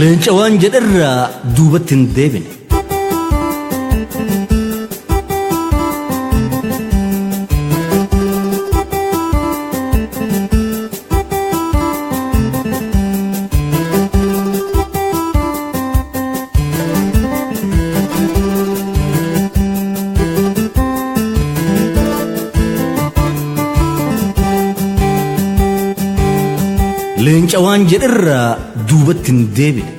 Leenca waan jedherraa duubatti hin deebine. Leenca waan jedherraa duubatti hin deebine.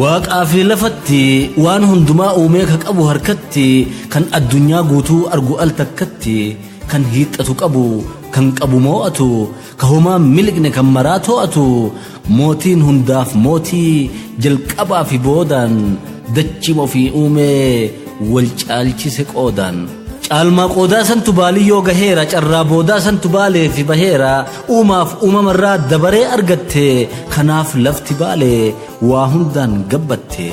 Waaqaa fi lafatti waan hundumaa uumee ka qabu harkatti, kan addunyaa guutuu argu al takkatti, kan hiixatu qabu, kan qabu moo'atu, ka homaa miliqne kan maraa too'atu, mootiin hundaaf mootii jalqabaa fi boodaan dachima ofii uumee wal caalchise qoodaan. Caalmaa qoodaa santu baaliyyoo gaheera, carraa boodaa santu baalee fi baheera, uumaaf uumamarraa dabaree argatte, kanaaf lafti baalee waa hundaan gabbatte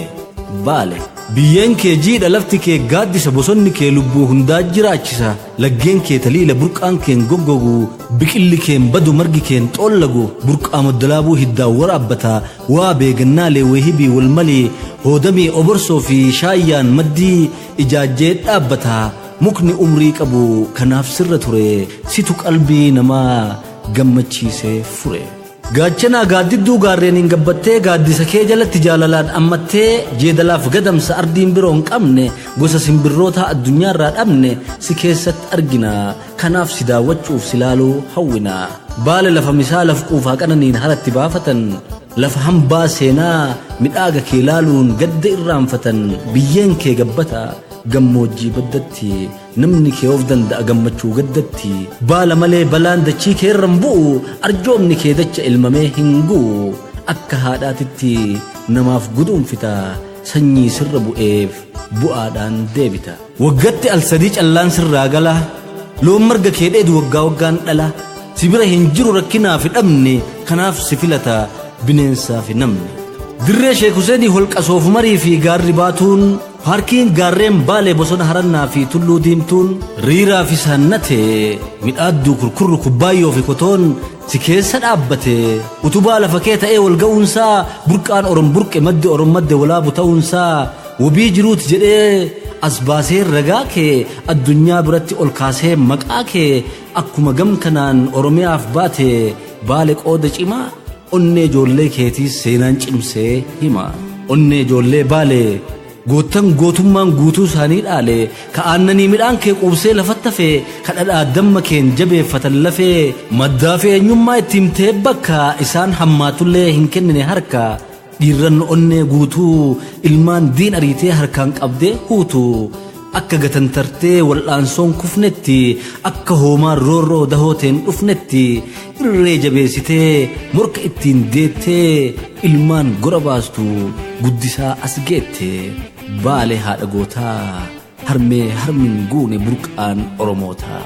baale. Biyyeen kee jiidha, lafti kee gaaddisa, bosonni kee lubbuu hundaa jiraachisa, laggeen kee taliila, burqaan keen goggogu, biqilli keen badu, margi keen xoollagu, burqaa moddalaabuu hiddaan waraabbata, waa beegannaalee weehibii walmalii, hoodamii oborsoo fi shaayyaan maddii ijaajjee dhaabbata. Mukni umrii qabu kanaaf sirra ture, situ qalbii namaa gammachiisee fure. Gaachanaa gaaddidduu gaarreeniin gabbattee, gaaddisa kee jalatti jaalalaan ammattee, jeedalaaf gadamsa ardiin biroo hin qabne, gosa simbirroota addunyaarraa dhabne si keessatti argina, kanaaf si daawwachuuf si laaluu hawwina. Baale lafa misaa laf quufaa qananiin haratti baafatan, lafa hambaa seenaa midhaaga kee laaluun gadda irraanfatan, biyyeen kee gabbata gammoojjii baddatti, namni kee of danda'a gammachuu gaddatti, baala malee balaan dachii kee irra hin bu'u, arjoomni kee dacha ilmamee hin gu'u, akka haadhaatitti namaaf guduunfita, sanyii sirra bu'eef bu'aadhaan deebita. Waggatti al sadii callaan sirraa gala, loon marga kee dheedu waggaa waggaan dhala, si bira hin jiru rakkinaa fi dhabne, kanaaf si filata bineensaa fi namni. Dirree Sheek Huseenii holqa soofumarii fi gaarri baatuun, paarkiin gaarreen baalee bosona harannaa fi tulluu diimtuun, riiraa fi saannate midhaadduu kurkurru kubbaayyoo fi kotoon si keessa dhaabbate, utubaa lafa kee ta'ee wal ga'uunsaa, burqaan orom burqe maddi orom madde walaabu ta'uunsaa, wabii jiruuti jedhee as baasee ragaa kee addunyaa biratti ol kaasee maqaa kee, akkuma gam kanaan Oromiyaaf baate baale qooda cimaa, onnee ijoollee keetiis seenaan cimsee hima. Onnee ijoollee baale goottan gootummaan guutuu isaanii dhaale, ka aannanii midhaan kee quubsee lafatti hafe, ka dhadhaa damma keen jabeeffatan lafee, maddaa fi eenyummaa itti himtee bakka isaan hammaatullee hin kennine harka, dhiirran onnee guutuu ilmaan diin ariitee harkaan qabdee huutu, akka gatantartee wal'aansoon kufnetti, akka hoomaan roorroo dahooteen dhufnetti, irree jabeessitee morka ittiin deettee ilmaan gora baastu guddisaa as geette, baale haadha gootaa harmee harmin guune burqaan Oromootaa.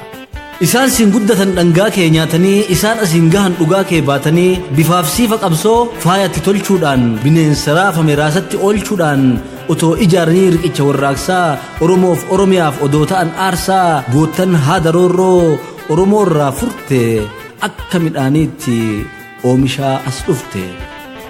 Isaan siin guddatan dhangaa kee nyaatanii, isaan asiin gahan dhugaa kee baatanii, bifaaf siifa qabsoo faayatti tolchuudhaan, bineensa raafame raasatti oolchuudhaan, otoo ijaaranii riqicha warraaqsaa Oromoof Oromiyaaf odoo ta'an aarsaa, goottan haada roorroo Oromoorraa furte akka midhaaniitti oomishaa as dhufte.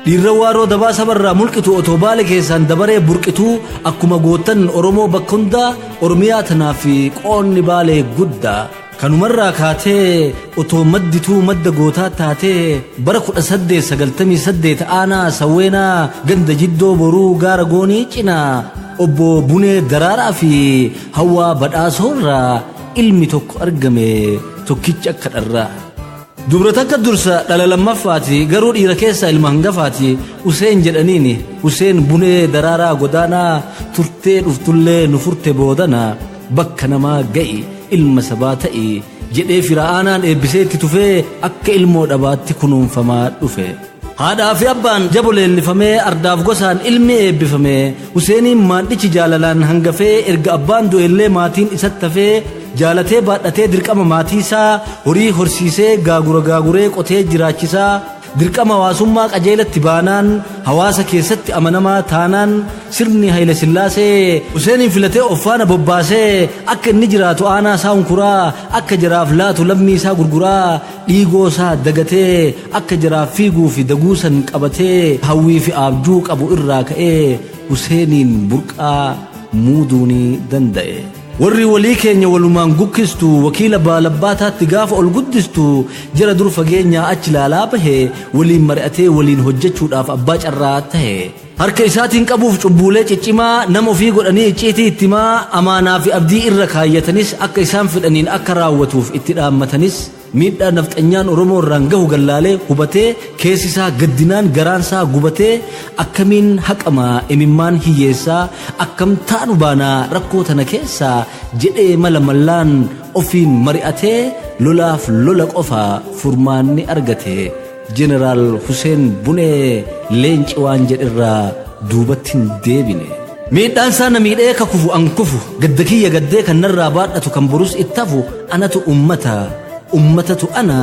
Dhiirra waaroo dabaa sabarraa mulqitu otoo baale keessaan dabaree burqituu, akkuma goottan Oromoo bakka hundaa Oromiyaa tanaaf qoonni baalee guddaa. Kanumarraa kaatee otoo maddituu madda gootaa taatee, bara 1898 aanaa Sawweenaa ganda Jiddoo Boruu gaara goonii cinaa obbo Bunee Daraaraa fi Hawwaa Badhaasoorraa ilmi tokko argame tokkicha akka dharraa. Dubra takka dursa dhala lammaffaati, garuu dhiira keessaa ilma hangafaati, Huseen jedhaniini. Huseen Bunee Daraaraa godaanaa turtee dhuftullee nu furte boodana, bakka namaa ga'i ilma sabaa ta'i jedhee fira aanaan eebbisee itti tufee akka ilmoo dhabaatti kunuunfamaa dhufe. Haadhaa fi abbaan jabo leellifamee ardaaf gosaan ilmi eebbifame, Huseeniin maandhichi jaalalaan hangafee, erga abbaan du'ellee maatiin isatti hafee, jaalatee baadhatee dirqama maatiisaa, horii horsiisee gaagura gaaguree qotee jiraachisaa, Dirqama hawaasummaa qajeelatti baanaan, hawaasa keessatti amanamaa taanaan, sirni Haayile Sillaasee Huseeniin filatee of faana bobbaasee, akka inni jiraatu aanaa isaa hunkuraa, akka jaraaf laatu lammii isaa gurguraa, dhiigoo isaa dagatee akka jaraaf fiiguu fi daguusan qabatee, hawwii fi abjuu qabu irraa ka'ee Huseeniin burqaa muuduu ni danda'e. Warri walii keenya walumaan gukkistu, wakiila baalabbaataatti gaafa ol guddistu, jara dur fageenyaa achi ilaalaa bahe waliin mari'atee waliin hojjechuudhaaf abbaa carraa tahe. Harka isaatiin qabuuf cubbuulee ciccimaa nama ofii godhanii icciitii itti himaa, amaanaa fi abdii irra kaayyatanis akka isaan fedhaniin akka raawwatuuf itti dhaammatanis, miidhaa nafxanyaan Oromoo irraan gahu gallaalee hubatee, keessi isaa gaddinaan garaan isaa gubatee, akkamiin haqama imimmaan hiyyeessaa, akkam taanu baanaa rakkoo tana keessaa jedhee mala mallaan ofiin mari'atee lolaaf lola qofa furmaanni argate. Jeneraal Huseen Bunee leenci waan jedherraa duubatti hin deebine. Miidhaan isaa na miidhee ka kufu an kufu, gadda kiyya gaddee kan narraa baadhatu kan borus itti hafu anatu ummata, ummatatu ana,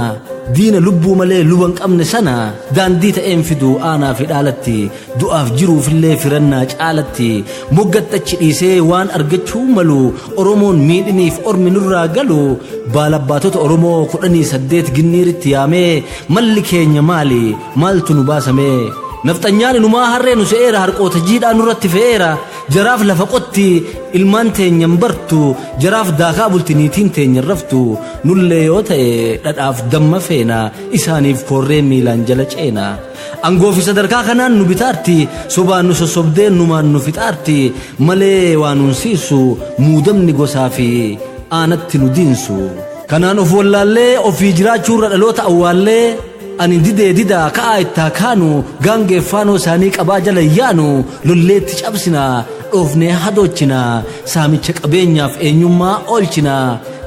diina lubbuu malee luba hin qabne sana, daandii ta'een fidu aanaa fi dhaalatti, du'aaf jiruufillee firannaa caalatti, moggatti achi dhiisee waan argachuu malu, Oromoon miidhiniif ormi nurraa galu, baalabbaatota Oromoo 18 ginniiritti yaamee, malli keenya maali, maaltu nu baasamee? Nafxanyaan inumaa harree nu se'eera, harqoota jiidhaa nurratti fe'eera, jaraaf lafa qotti ilmaan teenyan bartu, jaraaf daakaa bulti niitiin teenyan raftu, nullee yoo ta'e dhadhaaf damma feena, isaaniif koorree miilaan jala ceena. Angoo fi sadarkaa kanaan nu bitaarti, sobaan nu sossobdee numaan nu fixaarti, malee waa nun siisu muudamni gosaa fi aanatti nu diinsu. Kanaan of wallaallee ofii jiraachuurra dhaloota awwaallee, ani didee didaa ka'aa ittaa kaanu, gaangeef faanoo isaanii qabaa jala yaanu, lolleetti cabsina, dhoofnee hadochina, saamicha qabeenyaaf eenyummaa oolchina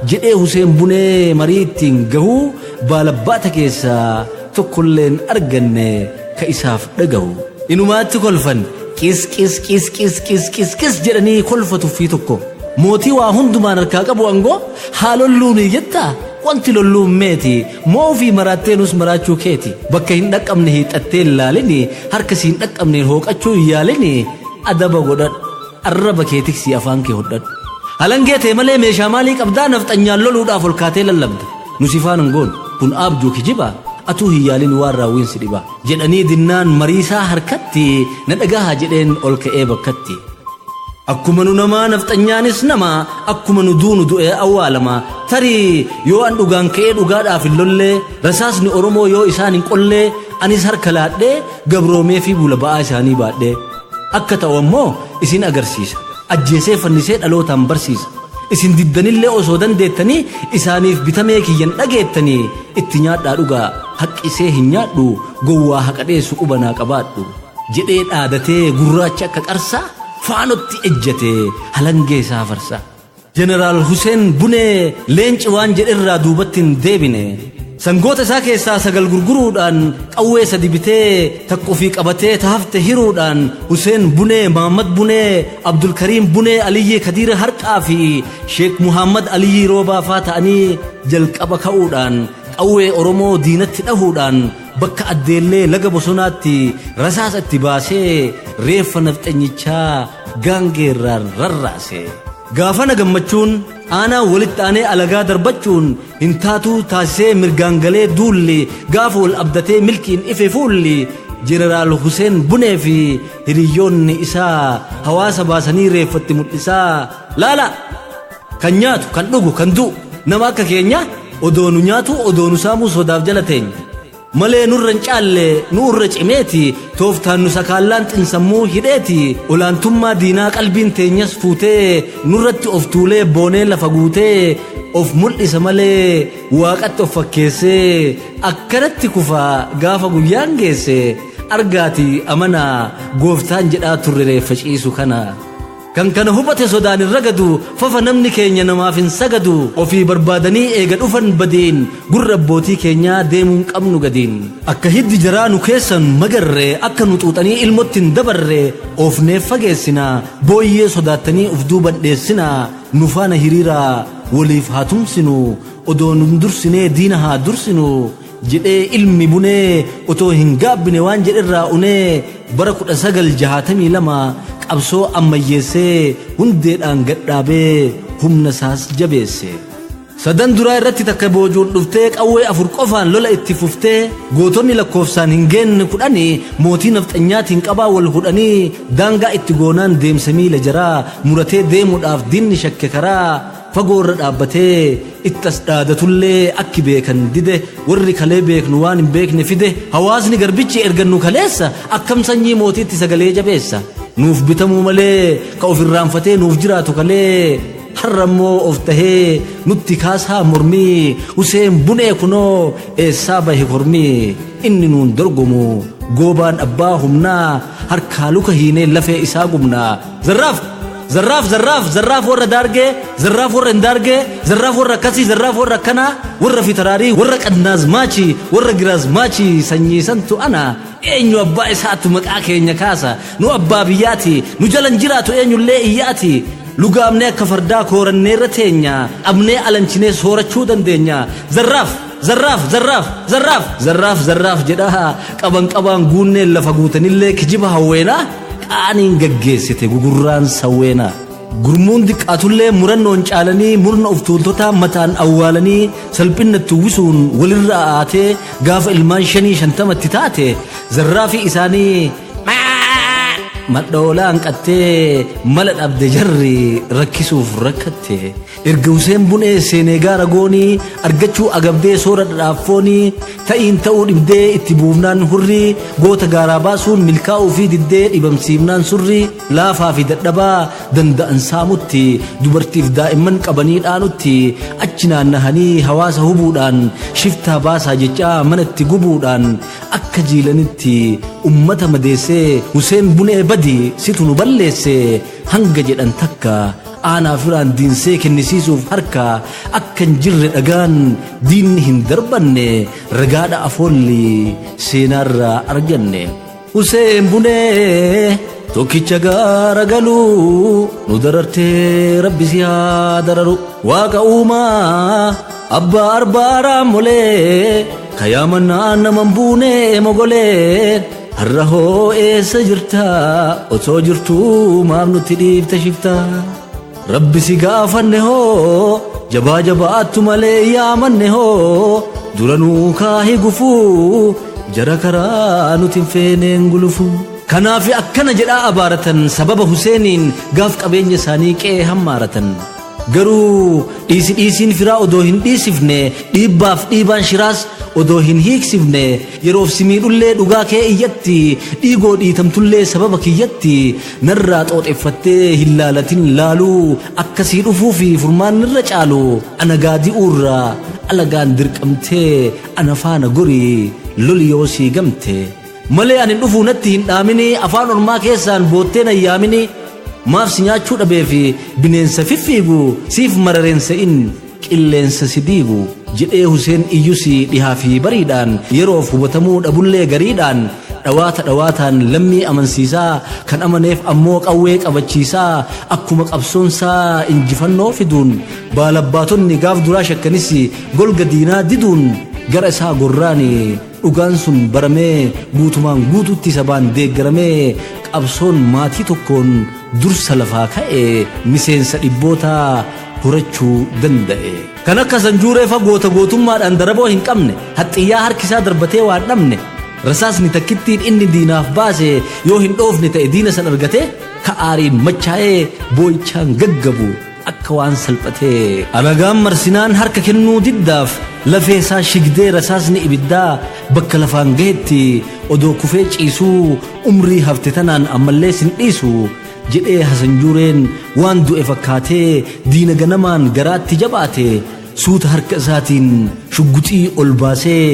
jedhee Huseen Bunee marii ittiin gahuu baalabbaata keessaa tokkolleen arganne ka isaaf dhagahu. Inumaatti kolfan, qis qis qis qis qis qis qis jedhanii kolfa tuffii tokko. Mootii waa hundumaan harkaa qabu angoo haa lolluunii jettaa? Wanti lolluun meeti, moo ofii maraattee nus maraachuu keeti? Bakka hin dhaqqabne hiixattee hin laalini, harka si hin dhaqqabneen hooqachuu hin yaalini, adaba godhadhu, arraba kee tiksii afaan kee hodhadhu. Halangee tee malee meeshaa maalii qabdaa, nafxanyaan loluudhaaf ol kaatee lallabda? Nu si faana hin goonu, kun aabjuu kijiba, atuu hin yaalin waan raawwiin si dhiba. Jedhanii dinnaan mariisaa harkatti na dhagahaa jedheen ol ka'ee bakkatti. Akkuma nu namaa nafxanyaanis nama, akkuma nu duunu du'ee awwaalama. Tarii yoo an dhugaan ka'ee dhugaadhaaf hin lollee, rasaasni Oromoo yoo isaan hin qollee, anis harka laadhee gabroomee fi bula ba'aa isaanii baadhee. Akka ta'u ammoo isin agarsiisa. Ajjeesee fannisee dhalootaan barsiisa. Isin diddanillee osoo dandeettanii isaaniif bitamee kiyyan dhageettanii, itti nyaadhaa dhugaa, haqqisee hin nyaadhu, gowwaa haqa dheessu qubanaa qabaadhu. Jedhee dhaadatee gurraacha akka qarsaa faanotti ejjate halangee isaa farsaa. Jeneraal Huseen Bunee leenci waan jedherraa duubatti hin deebine. Sangoota isaa keessaa 9 gurguruudhaan, qawwee 3 bitee takka ofii qabatee tahafte hiruudhaan, Huseen Bunee, Mahaammad Bunee, Abdulkariim Bunee, Aliyyii Kadiir Harqaa fi Sheek Muhaammad Aliyyii Roobaa faa ta'anii jalqaba ka'uudhaan qawwee Oromoo diinatti dhahuudhaan bakka addeellee laga bosonaatti rasaasa itti baasee reeffa nafxanyichaa gaangeerraan rarraase. Gaafana gammachuun aanaa walitti aanee alagaa darbachuun hin taatuu taasisee mirgaan galee duulli, gaafa wal abdatee milkiin ife fuulli, Jeneraal Huseen Bunee fi hiriyyoonni isaa hawaasa baasanii reeffatti mul'isaa, laala, kan nyaatu, kan dhugu, kan du'u nama akka keenya, odoo nu nyaatu, odoo nu saamuu sodaaf jala teenya malee nurra hin caalle, nu irra cimeeti, tooftaan nu sakaallaan xinsammuu hidheeti, olaantummaa diinaa qalbiin teenyas fuutee nurratti of tuulee boonee lafa guutee of mul'isa malee waaqatti of fakkeessee akkanatti kufa gaafa guyyaan geesse, argaati amanaa gooftaan jedhaa turre reeffa ciisu kana. Kan kana hubate sodaan hin ragadu, fafa namni keenya namaaf hin sagadu, ofii barbaadanii eega dhufan badiin, gurra abbootii keenyaa deemuun qabnu gadiin. Akka hiddi jaraa nu keessan magarre, akka nu xuuxanii ilmotti hin dabarre, oofnee fageessina, booyyee sodaattanii uf duuban dheessina, nu faana hiriiraa waliif haa tumsinu, odoo nun dursinee diina haa dursinu. Jedhee ilmi bunee otoo hin gaabbine waan jedherraa unee bara 1962 qabsoo ammayyeessee hundeedhaan gadhaabee humna isaas jabeesse. Sadan duraa irratti takka boojuun dhuftee qawwee 4 qofaan lola itti fuftee gootonni lakkoofsaan hin geenne 10 mootii nafxanyaatiin qabaa wal hudhanii daangaa itti goonaan deemsa miila jaraa muratee deemuudhaaf diinni shakke karaa fagoorra dhaabbatee itti as dhaadatullee akki beekan dide warri kalee beeknu waan hin beekne fide hawaasni garbichi ergannu kaleessa akkam sanyii mootiitti sagalee jabeessa nuuf bitamuu malee ka of irraanfatee nuuf jiraatu kalee har'a immoo of tahee nutti kaasaa mormii Huseen Bunee kunoo eessaa bahe kormii inni nuun dorgomu goobaan abbaa humnaa harkaa luka hiinee lafee isaa gubnaa zarraaf zarraaf zarraaf zarraaf warra daargee zarraaf warra hin daargee zarraaf warra akkasii zarraaf warra akkanaa warra fitaraarii warra qannaazmaachi warra giraazmaachi sanyii santu ana eenyu abbaa isaatu maqaa keenya kaasa nu abbaa biyyaati nu jalan jiraatu eenyullee iyyaati lugaamnee akka fardaa kooranneerra teenya abnee alanchinee soorachuu dandeenya zarraaf zarraaf zarraaf zarraaf zarraaf zarraaf jedhaa qaban qabaan guunnee lafa guutanillee kijiba hawweenaa qaaniin gaggeessite gugurraan sawweenaa. Gurmuun diqqaatullee murannoon caalanii murna of tuultotaa mataan awwaalanii salphinnatti uwwisuun walirra aatee gaafa ilmaan 50-50tti taate zarraafii isaanii madhoolaan qattee mala dhabde jarri rakkisuuf rakkatte. Erga Huseen Bunee seenee gaara goonii argachuu agabdee soora dhadhaaffoonii ta'iin ta'uu dhibdee itti buufnaan hurrii goota gaaraa baasuun milkaa'uu fi diddee dhibamsiifnaan surrii laafaa fi dadhabaa danda'an saamutti dubartiif daa'imman qabanii dhaanutti achi naannahanii hawaasa hubuudhaan shiftaa baasaa jechaa manatti gubuudhaan akka jiilanitti ummata madeessee Huseen Bunee badi situ nu balleesse hanga jedhan takka aanaa firaan diinsee kennisiisuuf harka akka hin jirre dhagaan diinni hin darbanne ragaadha afoolli seenaarraa arganne. Huseen Bunee tokkicha gaara galuu nu darartee rabbi si haa dararu waaqa uumaa abbaa arbaaraa molee kayaamannaa naman buunee mogolee har'a hoo eessa jirta otoo jirtuu maaf nutti dhiifte shifta. Rabbi si gaafanne hoo jabaa jabaattu malee yaamanne hoo duranuu kaahii gufuu jara karaa nuti hin feeneen gulufu. Kanaaf akkana jedhaa abaaratan sababa Huseeniin gaaf qabeenya isaanii qe'ee hammaaratan. Garuu dhiisi dhiisiin firaa odoo hin dhiisifne dhiibbaaf dhiibaan shiraas odoo hin hiiksifne yeroof si miidhullee dhugaa kee iyyatti dhiigoo dhiitamtullee sababa kiyyatti narraa xooxeffattee hin laalatin laaluu akkasii dhufuu fi furmaanni irra caalu ana gaadi'uurraa alagaan dirqamtee ana faana gorii loli yoo sii gamte. Malee ani dhufuu natti hin dhaamini afaan ormaa keessaan boottee na yaamini maaf si nyaachuu dhabee fi bineensa fiffiigu siif marareensa in qilleensa si diigu jedhee Huseen iyyusi dhihaa fi bariidhaan yeroof hubatamuu dhabullee gariidhaan dhawaata dhawaataan lammii amansiisaa kan amaneef ammoo qawwee qabachiisaa akkuma qabsoonsaa injifannoo fiduun baalabbaatonni gaaf duraa shakkanis golga diinaa diduun gara isaa gorraani dhugaan sun baramee guutumaan guututti sabaan deeggaramee qabsoon maatii tokkoon dursa lafaa ka'e miseensa dhibboota horachuu danda'e. Kan akka sanjuuree goota gootummaadhaan daraboo hin qabne haxxiyyaa harkisaa darbatee waan dhabne rasaasni takkittiin inni diinaaf baase yoo hin dhoofne ta'e diina san argate ka'aariin machaa'ee boo'ichaan gaggabu akka waan salphatee. Alagaan marsinaan harka kennuu diddaaf lafee isaa shigdee rasaasni ibiddaa bakka lafaan gahetti odoo kufee ciisuu umrii hafte tanaan ammallee sin dhiisu jedhee Hasanjuureen waan du'e fakkaatee diina ganamaan garaatti jabaate suuta harka isaatiin shugguxii ol baasee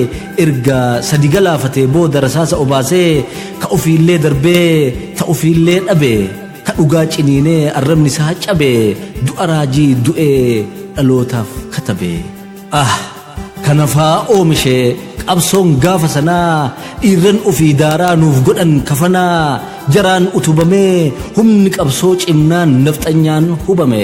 erga sadi galaafatee booda rasaasa obaasee ka ofiillee darbee ta ofiillee dhabe ka dhugaa ciniinee arrabni isaa cabe du'a raajii du'ee dhalootaaf katabe. Ah kanafaa oomishe qabsoon gaafa sanaa dhiirran ofii daaraa nuuf godhan kafanaa jaraan utubamee humni qabsoo cimnaan nafxanyaan hubame.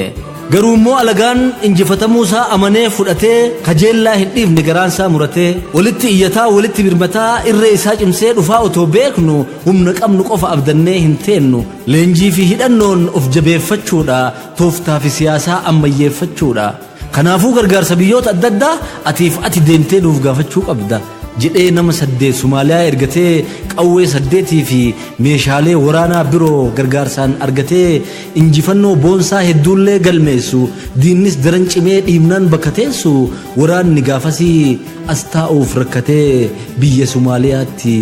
Garuu immoo alagaan injifatamuu isaa amanee fudhatee kajeellaa hin dhiifne garaan isaa muratee walitti iyyataa walitti birmataa irree isaa cimsee dhufaa otoo beeknu humna qabnu qofa abdannee hin teennu. Leenjii fi hidhannoon of jabeeffachuudha, tooftaa fi siyaasaa ammayyeeffachuudha. Kanaafuu gargaarsa biyyoota adda addaa atiif ati deemtee nuuf gaafachuu qabda jedhee nama 8 Somaaliyaa ergatee qawwee 8 fi meeshaalee waraanaa biroo gargaarsaan argatee injifannoo boonsaa hedduullee galmeessu, diinnis daran cimee dhiibnaan bakka teessu waraanni gaafasii as taa'uuf rakkatee biyya Somaaliyaatti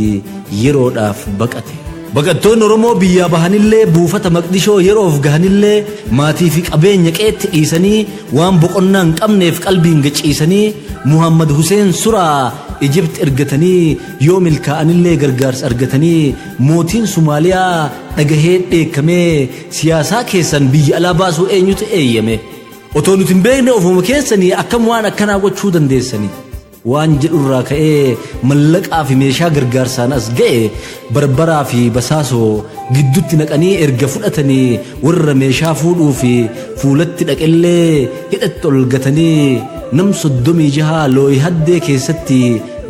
yeroodhaaf baqate. Baqattoonni Oromoo biyyaa bahanillee buufata Maqdishoo yeroof gahanillee maatii fi qabeenya qeetti dhiisanii waan boqonnaa hin qabneef qalbiin gaciisanii Muhammad Hussein Suraa Ijipt ergatanii yoo milkaa'anillee gargaarsa argatanii mootiin Somaaliyaa dhagahee dheekkamee siyaasaa keessan biyya alaa baasuu eenyutu eeyyame? Otoo nuti hin beekne ofuma keessanii akkam waan akkanaa gochuu dandeessanii? Waan jedhurraa ka'ee mallaqaa fi meeshaa gargaarsaan as ga'e barbaraa fi basaasoo gidduutti naqanii erga fudhatanii warra meeshaa fuudhuu fi fuulatti dhaqellee hidhatti ol gatanii nam 36 looyi haddee keessatti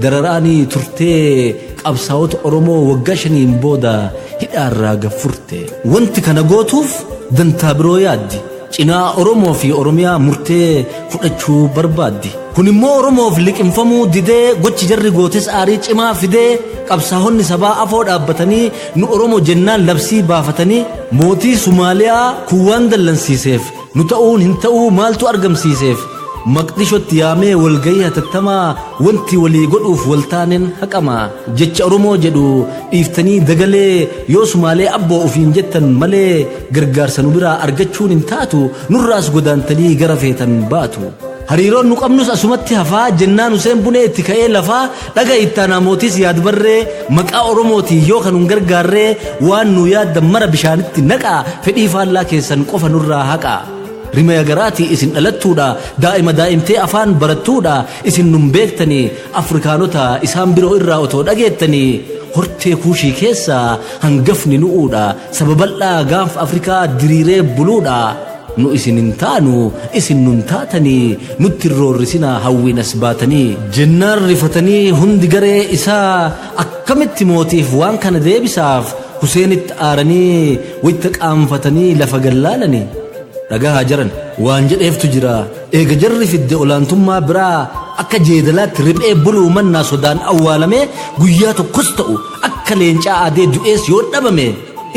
dararaanii turtee qabsaa'ota Oromoo waggaa 5 booda hidhaarraa gaffurte. Wanti kana gootuuf dantaa biroo yaaddi. Cinaa Oromoo fi Oromiyaa murtee fudhachuu barbaaddi. Kun immoo Oromoof liqimfamuu didee gochi jarri gootes aarii cimaa fidee qabsaa'onni sabaa afoo dhaabbatanii nu Oromoo jennaan labsii baafatanii mootii Somaaliyaa kuwwaan dallansiiseef nu ta'uun hin ta'uu maaltu argamsiiseef Maqdishotti yaamee walgahii hatattamaa wanti walii godhuuf waltaaneen haqama. Jecha Oromoo jedhu dhiiftanii dagalee yoo Sumaalee abboo ofiin jettan malee gargaarsa nu biraa argachuun hin taatu nurraas godaantanii gara feetan baatu. Hariiroon nu qabnus asumatti hafaa jennaan Hussein Bunee itti ka'ee lafaa dhaga ittaanaa mootis yaad barree maqaa Oromootiin yoo kan nun gargaarree waan nu yaaddan mara bishaanitti naqaa fedhii faallaa keessan qofa nurraa haqaa. Rimaya garaatii isin dhalattuudha, daa'ima daa'imtee afaan barattuudha, isin nun beektanii Afrikaanota isaan biroo irraa otoo dhageettanii hortee kuushii keessaa hangafni nu'uudha, saba bal'aa gaanfa Afrikaa diriiree buluudha. Nu isin hin taanu, isin nun taatanii, nutti roorrisinaa hawwiin as baatanii. Jennaan rifatanii hundi garee isaa akkamitti mootiif waan kana deebisaaf Huseenitti aaranii wayita qaanfatanii lafa gallaalanii. Dhagahaa jaran waan jedheeftu jira. Eega jarri fidde olaantummaa biraa akka jeedalaatti riphee buluu mannaa sodaan awwaalamee guyyaa tokkos ta'u akka leencaa aadee du'ees yoo dhabame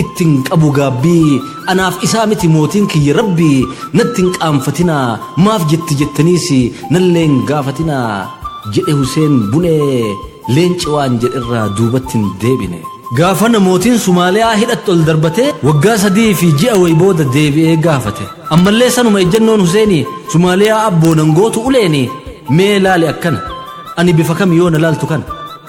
ittiin qabu gaabbii anaaf isaa miti mootiin kiyya rabbii natti hin qaanfatinaa maaf jetti jettaniis nalleen gaafatinaa jedhe Hussein Bunee leenci waan jedherraa duubatti hin deebine. Gaafa namootiin Somaaliyaa hidhatti ol darbatee waggaa 3 fi ji'a wayi booda deebi'ee gaafate. Ammallee sanuma ejjennoon Huseenii Somaaliyaa abboonan gootu uleeni mee laali akkana ani bifa kam yoo na laaltu kana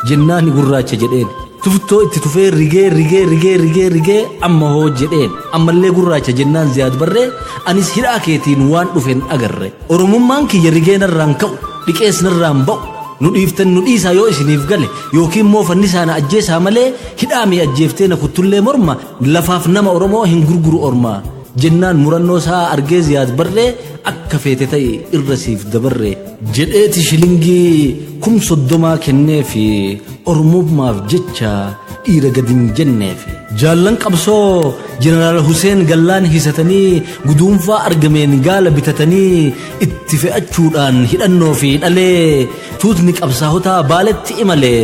jennaani gurraacha jedheen. Tuftoo itti tufee rigee rigee rigee rigee rigee amma hoo jedheen. Ammallee gurraacha jennaan Ziyaad Barree anis hidhaa keetiin waan dhufen agarre. Oromummaan kiyya rigee narraan ka'u dhiqees narraan ba'u. Nu dhiiftan nu dhiisaa yoo isiniif gale yookiin immoo fannisaa na ajjeesaa malee hidhaa mi ajjeeftee na kuttullee morma lafaaf nama Oromoo hin gurguru orma. Jennaan murannoo isaa argee Ziyaad Barree akka feete ta'e irra siif dabarre. Jedheeti shilingii 30,000 kenneefi Oromummaaf jecha dhiira gadi hin jenneefi. Jaallan qabsoo Jeneraal Hussein Gallaan hisatanii guduunfaa argameen gaala bitatanii itti fe'achuudhaan hidhannoo fi dhalee tuutni qabsaahotaa Baaletti imale.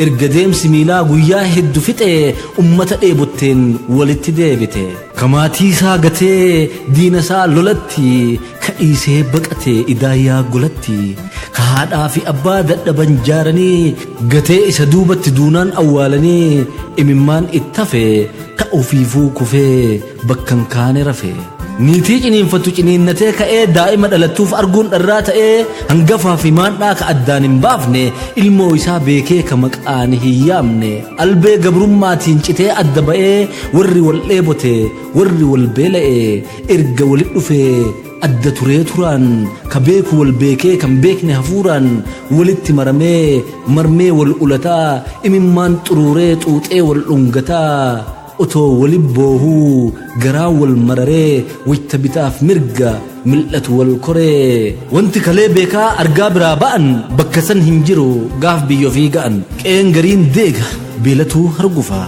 Erga deemsi miilaa guyyaa heddu fixee ummata dheebotteen walitti deebite. Ka maatii isaa gatee diina isaa lolatti, ka dhiisee baqate idaayyaa golatti, ka haadhaa fi abbaa dadhaban jaaranii gatee isa duubatti duunaan awwaalanii imimmaan itti hafe ka ofiifuu kufee bakka hin kaane rafe. Niitii ciniinfattu ciniinnatee ka'ee daa'ima dhalattuuf arguun dharraa ta'ee hangafaa fi maandhaa ka addaan hin baafne ilmoo isaa beekee ka maqaan hin yaamne albee gabrummaatiin citee adda ba'ee warri wal dheebote warri wal beela'e erga walit dhufee adda turee turaan ka beeku wal beekee kan beekne hafuuraan walitti maramee marmee wal ulataa imimmaan xuruuree xuuxee wal dhungataa. otoo wali boohuu garaa wal mararee wayta bitaaf mirga mil'atu wal koree wanti kalee beekaa argaa biraa ba'an bakka san hin jiru gaaf biyya ofii ga'an qe'een gariin deega beelatuu hargufa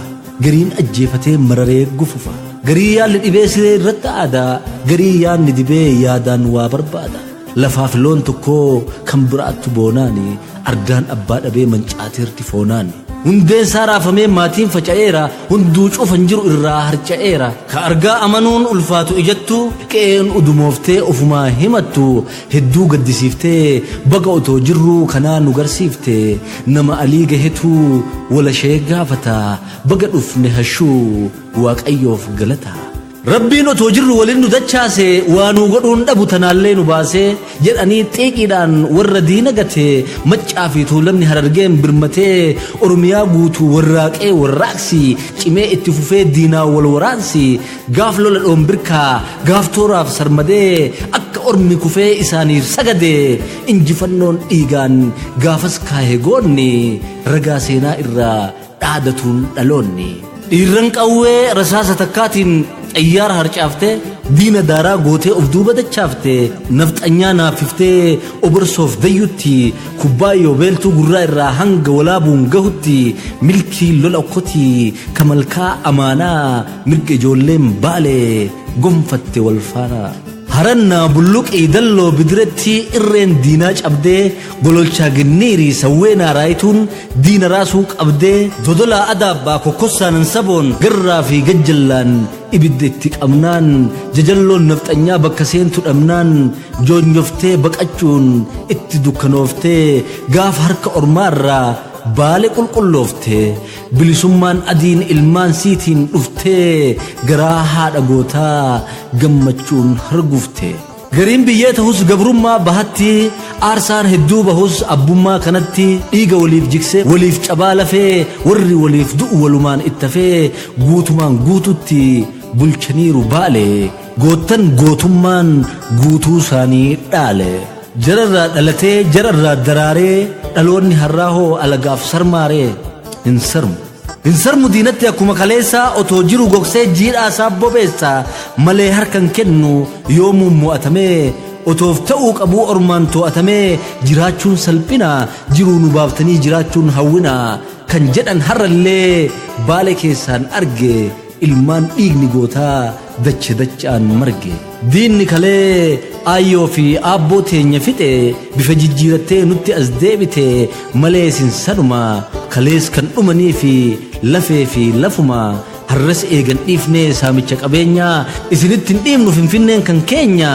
gariin ajjeefatee mararee gufufa garii yaalli dhibee siree irratti aadaa garii yaadni dibee yaadaan waa barbaada lafaaf loon tokkoo kan biraattu boonaani ardaan abbaa dhabee mancaateerti foonaani. Hundeen isaa raafamee maatiin faca'eera hunduu cufan jiru irraa harca'eera ka argaa amanuun ulfaatu ijattu qe'een udumooftee ofumaa himattu hedduu gaddisiiftee baga otoo jirruu kanaa nu garsiifte nama alii gahetu walashee gaafata baga dhufne hashuu waaqayyoof galata. Rabbiin otoo jirru waliin nu dachaase waanuu godhuun dhabu tanaallee nu baasee jedhanii xiiqiidhaan warra diina gatee maccaa fi tuulamni harargeen birmatee Oromiyaa guutuu warraaqee warraaqsi cimee itti fufee diinaa wal waraansi gaaf lola dhoonbirkaa gaaf tooraaf sarmadee akka ormi kufee isaaniif sagadee injifannoon dhiigaan gaafas kaahee goonni ragaa seenaa irraa dhaadatuun dhaloonni. Dhiirran qawwee rasaasa takkaatiin xayyaara harcaaftee diina daaraa gootee of duuba dachaaftee nafxanyaa naaffiftee oborsoof dayyutti kubbaayyoo beeltuu gurraa irraa hanga walaabuun gahutti milkii lola okkotii kamalkaa amaanaa mirga ijoolleen baalee gonfatte wal faana. Harannaa bulluqii dalloo bidiretti irreen diinaa cabdee gololchaa ginniirii sawweenaa raayituun diina raasuu qabdee dodolaa adaabbaa kokkossaanan saboon garraa fi gajjallaan ibidda itti qabnaan jajalloon nafxanyaa bakka seentu dhabnaan joonyoftee baqachuun itti dukkanooftee gaafa harka ormaarraa baale qulqulloofte bilisummaan adiin ilmaan siitiin dhuftee garaa haadha gootaa gammachuun hargufte. Gariin biyyee ta'us gabrummaa bahatti aarsaan hedduu bahus abbummaa kanatti dhiiga waliif jigsee waliif cabaa lafee warri waliif du'u walumaan ittafee guutumaan guututti bulchaniiru baale goottan gootummaan guutuu isaanii dhaale. Jararraa dhalatee jararraa daraaree dhaloonni har'aa hoo alagaaf sarmaaree hin sarmu. Hin sarmu diinatti akkuma kaleessaa otoo jiru gogsee jiidhaa isaa bobeessa malee harkan kennu yoomuu mo'atamee otoof ta'uu qabuu ormaan to'atamee jiraachuun salphina jiruu nu baaftanii jiraachuun hawwina kan jedhan har'allee baale keessaan arge ilmaan dhiigni gootaa dacha dachaan marge. Diinni kalee aayyoo fi aabboo teenya fixe bifa jijjiirattee nutti as deebite malee sin sanuma kalees kan dhumanii fi lafee fi lafuma har'as eegan dhiifnee saamicha qabeenyaa isinitti hin dhiibnu finfinneen kan keenya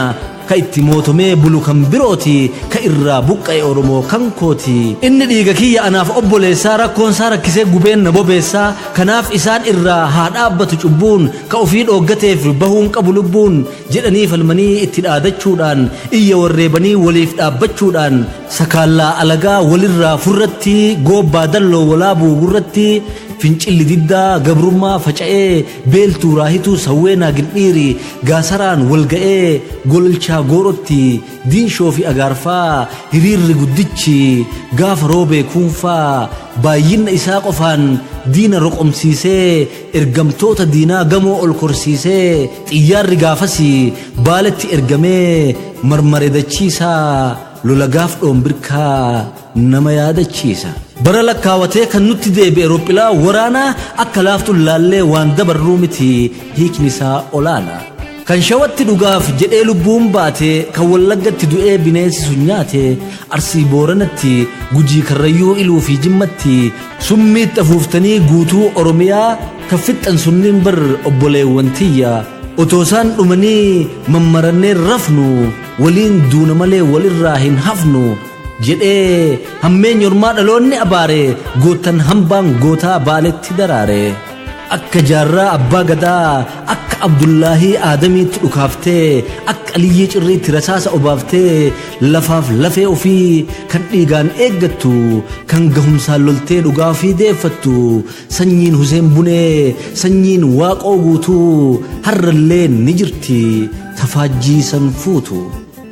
ka itti mootomee bulu kan birooti ka irraa buqqa'e Oromoo kan kooti inni dhiiga kiyya anaaf obboleessaa rakkoon isaa rakkisee gubeen na bobeessaa kanaaf isaan irraa haa dhaabbatu cubbuun ka ofii dhooggateef bahuun qabu lubbuun jedhanii falmanii itti dhaadachuudhaan iyya warreebanii waliif dhaabbachuudhaan sakaallaa alagaa walirraa furratti goobbaa dalloo walaabuu gurratti fincilli diddaa gabrummaa faca'ee beeltuu raahituu sawweenaa gindhiiri gaasaraan walga'ee gololchaa goorotti diinshoo fi agaarfaa hiriirri guddichi gaafa roobee kuunfaa baay'ina isaa qofaan diina roqomsiisee ergamtoota diinaa gamoo ol korsiisee xiyyaarri gaafasii baaletti ergamee marmare dachiisaa lola gaaf dhoonbirkaa nama yaadachiisa. Bara lakkaawatee kan nutti deebi'e rophilaa waraanaa akka laaftu laallee waan dabarruu miti hiikni isaa olaana. Kan shawatti dhugaaf jedhee lubbuun baate kan wallaggatti du'ee bineensi sun nyaate arsii booranatti gujii karrayyuu iluu fi jimmatti summiitti afuuftanii guutuu oromiyaa kan fixxan sunniin bar obboleewwan tiyya otoo isaan dhumanii mammarannee rafnu waliin duuna malee walirraa hin hafnu jedhee hammeenya ormaa dhaloonni abaare goottan hambaan gootaa baaletti daraare. Akka jaarraa abbaa gadaa akka Abdullaahii Aadamiitti dhukaaftee akka Aliyyii Cirriitti rasaasa obaaftee lafaaf lafee ofii kan dhiigaan eeggattu kan gahumsaan loltee dhugaa ofii deeffattu sanyiin Huseen Bunee sanyiin Waaqoo guutuu har'allee ni jirti tafaajjii san fuutu.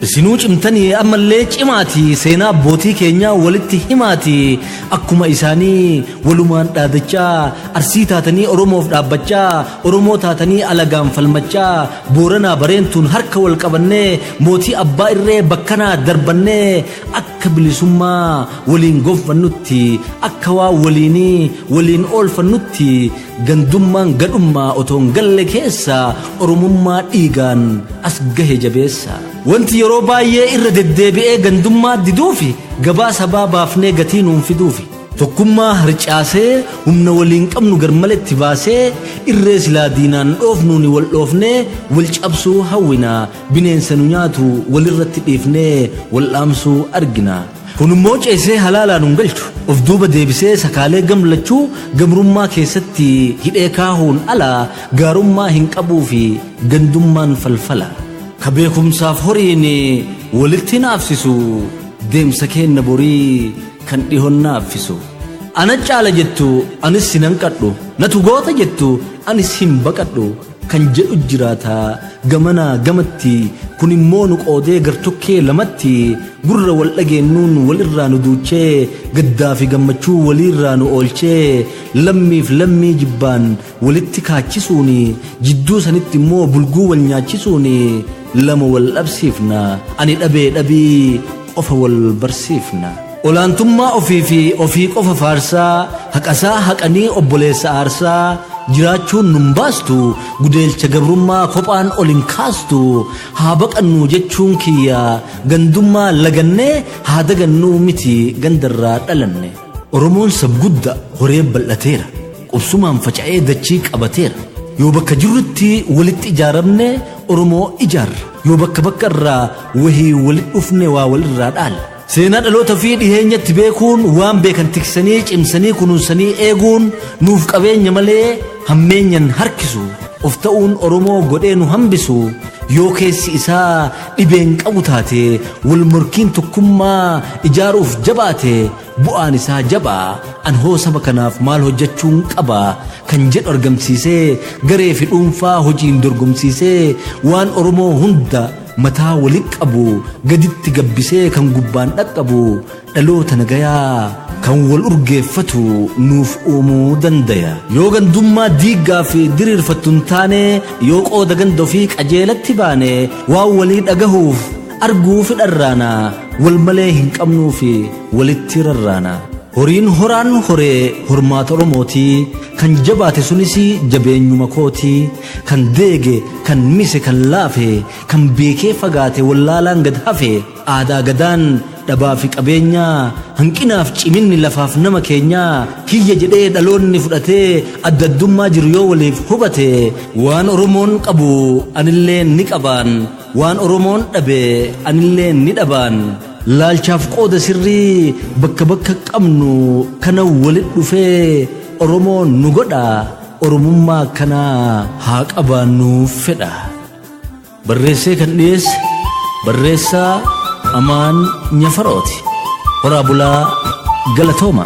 Isinuu cimtanii ammallee cimaati, seenaa abbootii keenyaa walitti himaati, akkuma isaanii walumaan dhaadachaa, Arsii taatanii Oromoof dhaabbachaa, Oromoo taatanii alagaan falmachaa, Booranaa Bareentuun harka wal qabannee, mootii abbaa irree bakkanaa darbannee, akka bilisummaa waliin gonfannutti, akka waa waliinii waliin oolfannutti, gandummaan gadhummaa otoon galle keessa Oromummaa dhiigaan as gahe jabeessa. Wanti yeroo baay'ee irra deddeebi'ee gandummaa diduufi gabaa sabaa baafnee gatii nuun fiduufi. Tokkummaa harcaasee humna waliin qabnu garmaletti baasee, irree silaa diinaan dhoofnuuni wal dhoofnee wal cabsuu hawwina, bineensa nu nyaatu walirratti dhiifnee wal dhaamsuu argina. Kun immoo ceesee halaalaan nun galchu, of duuba deebisee sakaalee gamlachuu gabrummaa keessatti hidhee kaahuun ala gaarummaa hin qabuu fi gandummaan falfala. Ka beekumsaaf horiin walitti naafsisu, deemsa keenna borii kan dhihoon naaffisu. Ana caala jettu anis hin hanqadhu, natu goota jettu anis hin baqadhu kan jedhu jiraata gamanaa gamatti. Kun immoo nu qoodee gartokkee lamatti, gurra wal dhageennuun walirraa nu duuchee, gaddaa fi gammachuu waliirraa nu oolchee, lammiif lammii jibbaan walitti kaachisuun, jidduu sanitti immoo bulguu wal nyaachisuun lama wal dhabsiifna, ani dhabee dhabii qofa wal barsiifna. Olaantummaa ofii fi ofii qofa faarsaa, haqasaa haqanii obboleessa aarsaa jiraachuun nun baastu, gudeelcha gabrummaa kophaan ol hin kaastu. Haa baqannu jechuun kiyya gandummaa lagannee haa dagannuu miti gandarraa dhalanne. Oromoon sabgudda horee bal'ateera, qubsumaan faca'ee dachii qabateera. Yoo bakka jirrutti walitti ijaaramne Oromoo ijaarra, yoo bakka bakka irraa wahii walitti dhufne waa walirraa dhaalla. Seenaa dhaloota fi dhiheenyatti beekuun, waan beekan tiksanii cimsanii kunuunsanii eeguun nuuf qabeenya malee hammeenyan harkisu. Of ta'uun Oromoo godhee nu hambisu. Yoo keessi isaa dhibeen qabu taate, wal morkiin tokkummaa ijaaruuf jabaate, bu'aan isaa jabaa. An hoo saba kanaaf maal hojjechuun qaba kan jedhu argamsiisee, garee fi dhuunfaa hojiin dorgomsiisee, waan Oromoo hunda mataa walitti qabu gaditti gabbisee kan gubbaan dhaqqabu, dhaloota nagayaa kan wal urgeeffatu nuuf uumuu dandaya. Yoo gandummaa diiggaa fi diriirfattu hin taane, yoo qooda ganda ofii qajeelatti baane, waan walii dhagahuuf arguu fi dharraana, wal malee hin qabnuu fi walitti rarraana. Horiin horaan horee hormaata Oromootii, kan jabaate sunis jabeenyuma kootii, kan deege, kan mise, kan laafe, kan beekee fagaate wallaalaan gad hafe, aadaa gadaan dhabaa fi qabeenyaa, hanqinaaf ciminni lafaaf nama keenyaa, kiyya jedhee dhaloonni fudhatee adda addummaa jiru yoo waliif hubate, waan Oromoon qabu anillee ni qabaan, waan Oromoon dhabe anillee ni dhabaan. Laalchaaf qooda sirrii bakka bakka qabnu kana walit dhufee Oromoon nu godha, Oromummaa kana haa qabaannu fedha. Barreessee kan dhiyeesse barreessaa Amaan Nyafarooti. Horaa bulaa, galatooma.